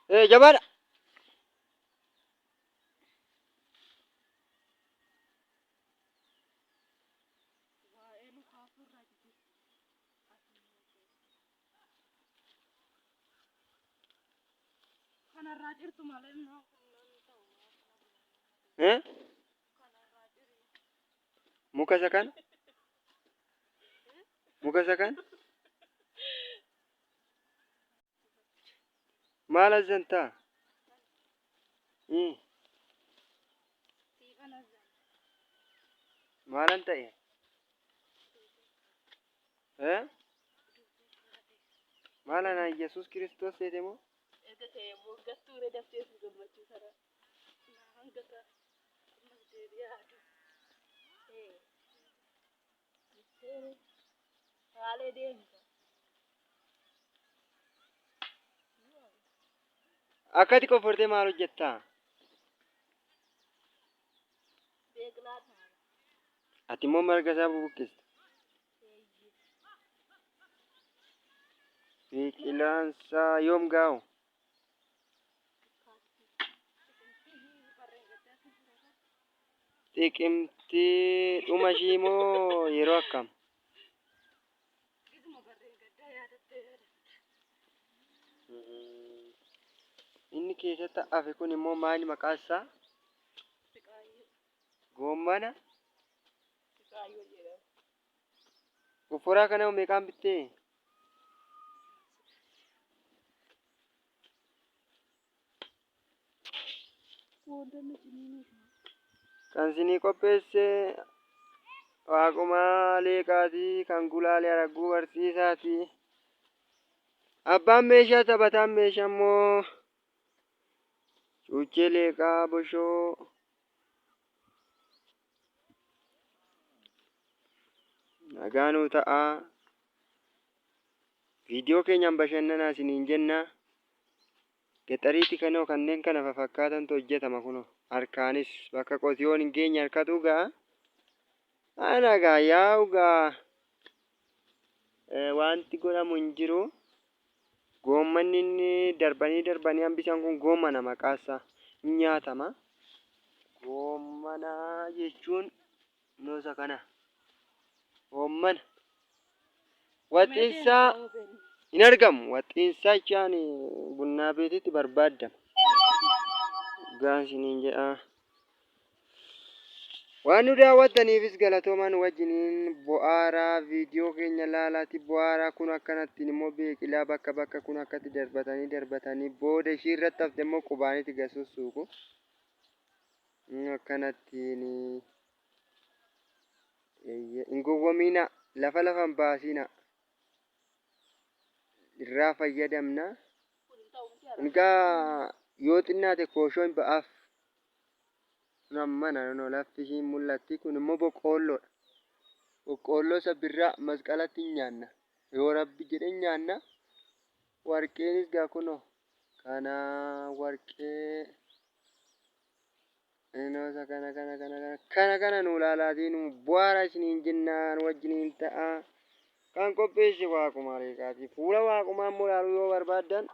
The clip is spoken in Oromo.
Ee jabaadha. Waa'ee nu kaasuu irraa jijjiirti. Kanarraa jirtu malee immoo kun nan ta'u. Eh? Kanarraa jiri. Muka isa kana? Muka isa kana? Maal azzantaa? Siifan azzan. Maalan ta'e? Eh? Maal ana Yesuus Kiristoos seete moo? Erga ka'ee immoo gattuure daftee si gammachuu sana. Hanga isaa ammas deebi'ee haadhu. Haalee deemta. Akkati qoffortee maal hojjettaa? Beeklaa ta'a. Ati immoo marga isaa bubuqqista. Biqilaan isaa yoom gaa'u? Xiqimtii dhuma ishii moo yeroo akkam? Gisuma barreen gaddaa yaadattee yaadatta. Inni keessatti hafe kun immoo maali maqaan isaa? Siqaayyoo. Goommana. Siqaayyoo jedhama. Qofforaa kana hoo meeqaan bittee? Kan isinii qopheesse Waaqumaa Leeqaati, kan gulaale Aragguu Barsiisaati. Abbaan meeshaa taphataan meeshaa immoo Cuuchee Leeqaa Boshoo. Nagaa nuu ta'aa. Viidiyoo keenyaan bashannanaa isiniin jenna. Gaxariiti kanoo kanneen kana fafakkaatantu hojjetama kunoo harkaanis bakka qotiyoon hin geenye harkatu ga'a. Ana gaa yaa'u gaa wanti godhamu hin jiru. Goommanni inni darbanii darbanii hambisan kun goommana maqaasaa hin nyaatama. Goommana jechuun noosa kana. Goommana. Waxiinsaa hin argamu. Waxiinsaa jechaan bunnaa beetitti barbaaddama. Dhugaan isiniin jedha. Waan nu daawwattaniifis galatoomaa nu wajjiniin bo'aaraa viidiyoo keenya laalaati bo'aaraa kun akkanattiin immoo beeqilaa bakka bakka kun akkatti darbatanii darbatanii booda ishii irratti hafte immoo qubaanitti gad sussuuqu. Akkanattiin Eeyyee hin gowwomiinaa lafa lafa hin baasiinaa irraa fayyadamna. Egaa yoo xinnaate kooshoo hin ba'aaf. Kun ammana no lafti ishiin mul'atti kun immoo boqqoolloodha. Boqqoolloo isa birraa masqalatti hin nyaanna. Yoo rabbi jedhe hin nyaanna. Warqeenis gaa kunoo kana warqee Inoosa kana kana kana kana kana kana nu ilaalaatii nu bu'aara isiniin jennaa nu wajjiniin ta'a. Kan qopheesse Waaqumaa Leeqaati. Fuula Waaqumaa immoo ilaaluu yoo barbaaddan